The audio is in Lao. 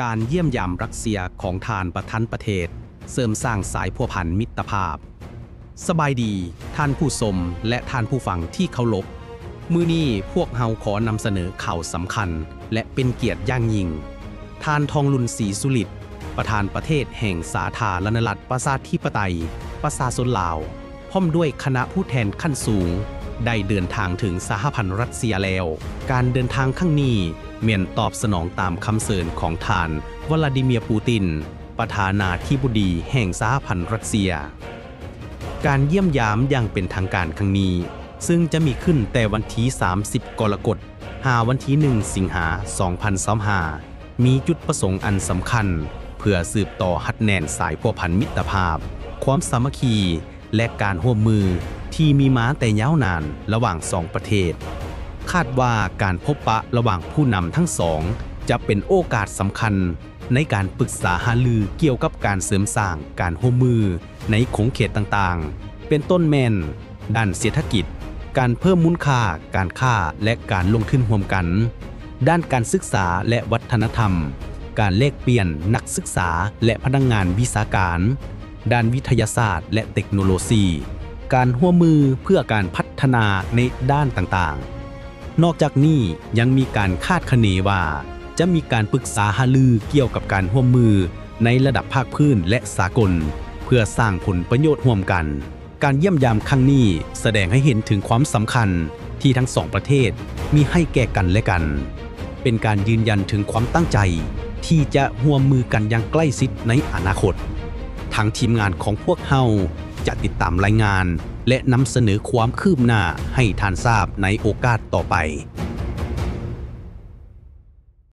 ການຢ້ຽມຢາມຣັດເຊຍຂອງທ່ານປະທານປະເທດ ເສີມສ້າງສາຍພົວພັນມິດຕະພາບ. ສະບາຍດີ, ທ່ານຜູ້ຊົມ ແລະ ທ່ານຜູ້ຟັງທີ່ເຄົາລົບ. ມື້ນີ້ພວກເຮົາຂໍນຳສະເໜີຂ່າວສຳຄັນ ແລະ ເປັນກຽດຢ່າງຍິ່ງ. ທ່ານ ທອງລຸນ ສີສຸລິດ, ປະທານປະເທດແຫ່ງສາທາລະນະລັດປະຊາທິປະໄຕປະຊາຊົນລາວ ພ້ອມດ້ວຍຄະນະຜູ້ແທນຂັ້ນສູງ ໄດ້ເດີນທາງເຖິງສະຫະພັນຣັດເຊຍແລ້ວ. ການເດີນທາງຄັ້ງນີ້ແມ່ນຕອບສະໜອງຕາມຄຳເຊີນຂອງທ່ານ ວລາດີເມຍ ປູຕິນ, ປະທານາທິບໍດີແຫ່ງສະຫະພັນຣັດເຊຍ. ການຢ້ຽມຢາມຢ່າງເປັນທາງການຄັ້ງນີ້ ເຊິ່ງຈະມີຂຶ້ນແຕ່ວັນທີສາມສິບ ກໍລະກົດ ຫາວັນທີໜຶ່ງ ສິງຫາ ສອງພັນຊາວຫ້າ ມີຈຸດປະສົງອັນສຳຄັນ ເພື່ອສືບຕໍ່ຮັດແໜ້ນສາຍພົວພັນມິດຕະພາບ, ຄວາມສາມັກຄີ ແລະ ການຮ່ວມມືທີ່ມີມາແຕ່ຍາວນານລະຫວ່າງສອງປະເທດ. ຄາດວ່າການພົບປະລະຫວ່າງຜູ້ນຳທັງສອງ ຈະເປັນໂອກາດສຳຄັນໃນການປຶກສາຫາລືກ່ຽວກັບການເສີມສ້າງການຮ່ວມມືໃນຂົງເຂດຕ່າງໆ ເປັນຕົ້ນແມ່ນ ດ້ານເສດຖະກິດ, ການເພີ່ມມູນຄ່າການຄ້າ ແລະ ການລົງທຶນຮ່ວມກັນ, ດ້ານການສຶກສາ ແລະ ວັດທະນະທຳ, ການແລກປ່ຽນນັກສຶກສາ ແລະ ພະນັກງານວິຊາການ, ດ້ານວິທະຍາສາດ ແລະ ເຕັກໂນໂລຊີ, ການຮ່ວມມືເພື່ອການພັດທະນາໃນດ້ານຕ່າງໆ. ນອກຈາກນີ້ຍັງມີການຄາດຄະເນວ່າ ຈະມີການປຶກສາຫາລືກ່ຽວກັບການຮ່ວມມືໃນລະດັບພາກພື້ນ ແລະ ສາກົນ ເພື່ອສ້າງຜົນປະໂຫຍດຮ່ວມກັນ. ການຢ້ຽມຢາມຄັ້ງນີ້ສະແດງໃຫ້ເຫັນເຖິງຄວາມສຳຄັນທີ່ທັງສອງປະເທດມີໃຫ້ແກ່ກັນແລະກັນ, ເປັນການຢືນຢັນເຖິງຄວາມຕັ້ງໃຈທີ່ຈະຮ່ວມມືກັນຢ່າງໃກ້ຊິດໃນອະນາຄົດ. ທາງທີມງານຂອງພວກເຮົາຈະຕິດຕາມລາຍງານ ແລະ ນຳສະເໜີຄວາມຄືບໜ້າໃຫ້ທ່ານຊາບໃນໂອກາດຕໍ່ໄປ.